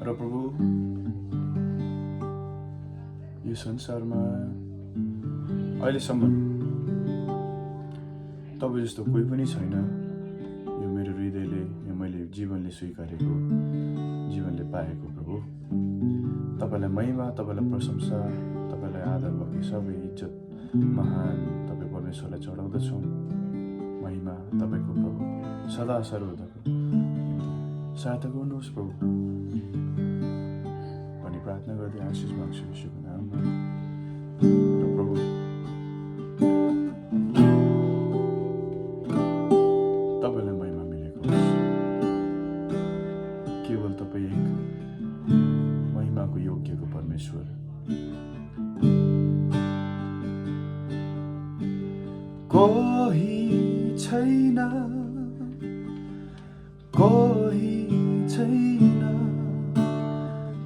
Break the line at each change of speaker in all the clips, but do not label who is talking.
र प्रभु यो संसारमा अहिलेसम्म तपाईँ जस्तो कोही पनि छैन। यो मेरो हृदयले, यो मैले जीवनले स्वीकारेको, जीवनले पाएको प्रभु। तपाईँलाई महिमा, तपाईँलाई प्रशंसा, तपाईँलाई आदर भक्ति, सबै इज्जत महान तपाईँ परमेश्वरलाई चढाउँदछौँ। महिमा तपाईँको प्रभु सदा सर्वदाको सहायता गर्नुहोस् प्रभु भनी प्रार्थना गर्दै आशिष माग्छु यीशुको नाममा। र प्रभु तपाईँलाई महिमा मिलेको होस्। केवल तपाईँ एक महिमाको योग्यको परमेश्वर। कोही छैन, कोही छैन,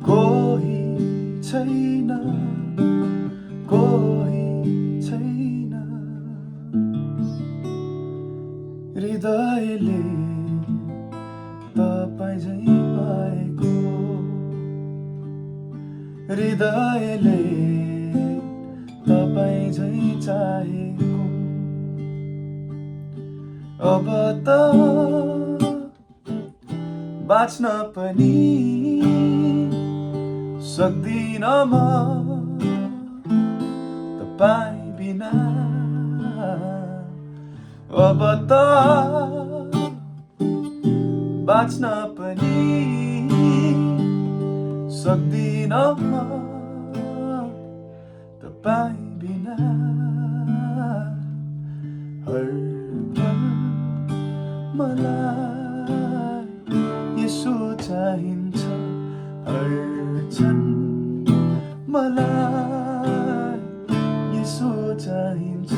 कोही छैन, कोही छैन। हृदयले तपाईँ झैँ पाएको, हृदयले तपाईँ झैँ चाहेको। अब त बाँच्न पनि सक्दिन म तपाईँ बिना। अब त बाँच्न पनि सक्दिन म तपाईँ बिना। हर पल मलाई यसो चाहिन्छ, हर क्षण मलाई यसो चाहिन्छ,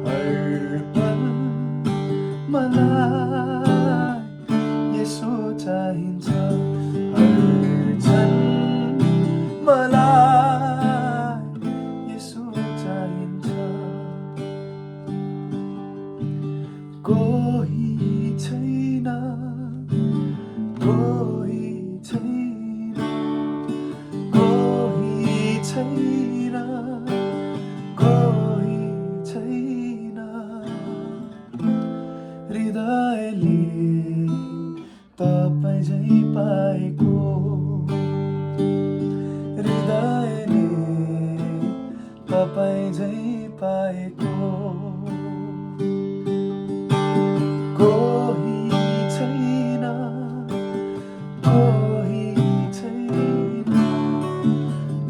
हर पल मलाई यसो चाहिन्छ, हर क्षण मलाई यसो चाहिन्छ। कोही छैन, कोही छैन, कोही छैन, कोही छैन। हृदयले तपाईँ झैँ पाएको, हृदयले तपाईँ झैँ पाएको। कोही छैन, कोही छैन,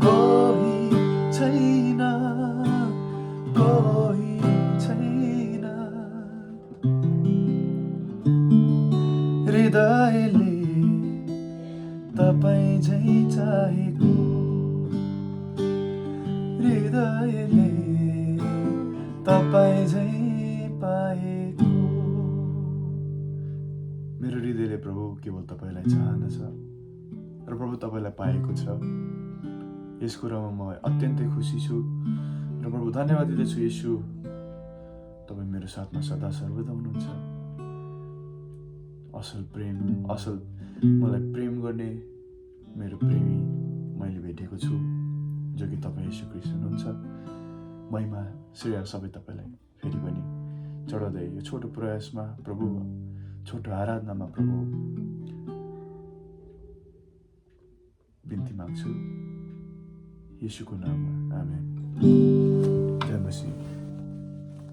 कोही छैन, कोही छैन। हृदयले तपाईँ झैँ चाहेको, हृदयले तपाईँ झैँ पाएको। मेरो हृदयले प्रभु केवल तपाईँलाई चाहँदछ र प्रभु तपाईँलाई पाएको छ। यस कुरामा म अत्यन्तै खुसी छु र प्रभु धन्यवाद दिँदैछु येशू, तपाईँ मेरो साथमा सदा सर्वदा हुनुहुन्छ। असल प्रेम, असल मलाई प्रेम गर्ने मेरो प्रेमी मैले भेटेको छु, जो कि तपाईँ येशू ख्रीष्ट हुनुहुन्छ। महिमा श्रेय सबै तपाईँलाई फेरि पनि चढाउँदै यो छोटो प्रयासमा प्रभु, छोटो आराधनामा प्रभु बिन्ती माग्छु येशूको नाममा, आमेन।